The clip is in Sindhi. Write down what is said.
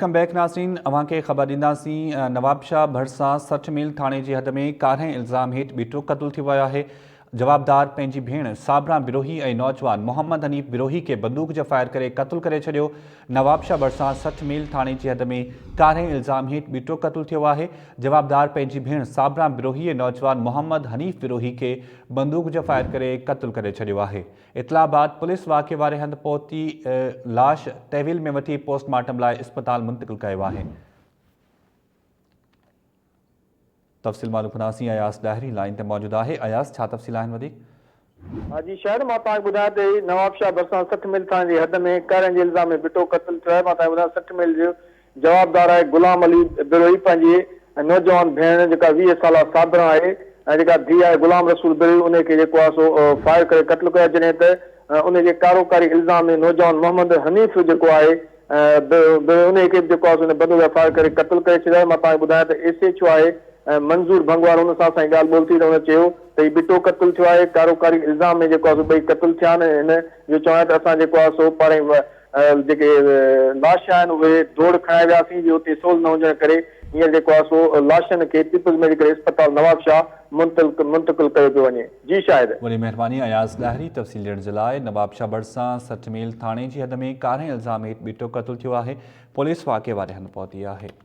Welcome back ناظرين اوهان کي خبر ڏينداسين نوابشاهه ڀرسان 60 ميل ٿاڻي جي حد ۾ ڪارنهن الزام هيٺ ٻيٽو قتل ٿي ويو آهي جوابدار پنهنجي ڀيڻ صابران بروهي ۽ نوجوان محمد حنيف بروهي کي بندوق جا فائر ڪري قتل ڪري ڇڏيو نوابشاهه ڀرسان 60 ميل ٿاڻي جي حد ۾ ڪارنهن الزام هيٺ ٻيٽو قتل ٿيو آهي جوابدار پنهنجي ڀيڻ صابران بروهي ۽ نوجوان محمد حنيف بروهي کي بندوق جا فائر ڪري قتل ڪري ڇڏيو آهي اطلاع بعد پوليس واقعي واري هنڌ پهتي لاش تحويل ۾ وٺي پوسٽ مارٽم لاء اسپتال منتقل ڪيو آهي. تفصيل معلوم ڪنداسين اياز ڏاهري لائين تي موجود آهي اياز ڇا تفصيل آهن وڌيڪ. ها جي شهر مان توهان کي ٻڌايان ته هي نوابشاهه ڀرسان 60 ميل ٿاڻي جي حد ۾ ڪارين جي الزام ۾ ٻٽو قتل ٿيو آهي مان توهان کي ٻڌايان 60 ميل جو جوابدار آهي غلام علي بروهي پنهنجي نوجوان ڀيڻ جيڪا 20 سالا صابره آهي ۽ جيڪا ڌيء آهي غلام رسول بروهي انهي کي جيڪو آهي سو فائر ڪري قتل ڪيو آهي جڏهن ته انهي جي ڪاروڪاري الزام ۾ نوجوان محمد حنيف جيڪو آهي به انهي کي به جيڪو آهي سو ان بندوق جا فائر ڪري قتل ڪري ڇڏيو آهي مان توهان کي ٻڌايان ته ايس ايڇ او آهي منظور ڀنگوار ان سان اسان جي ڳالهه ٻولهه ٿي ته ان چيو ته هي ٻٽو قتل ٿيو آهي ڪاروڪاري الزام ۾ جيڪو آهي سو ٻئي قتل ٿيا آهن هن جو چوڻ آهي ته اسان جيڪو آهي سو پاڻ جيڪي لاش آهن اهي ڌوڙ کڻائي وياسين جي اتي سول نه هجڻ ڪري هينئر جيڪو آهي سو لاشن کي پيپلز ميڊيڪل اسپتال نوابشاهه منتقل ڪيو پيو وڃي جي شاهد. وڏي مهرباني اياز ڏاهري تفصيل ڏيڻ جي لاء نوابشاهه ڀرسان 60 ميل ٿاڻي جي حد ۾ ڪارنهن الزام هيٺ ٻيٽو قتل ٿيو آهي پوليس واقعي واري هنڌ پهتي آهي.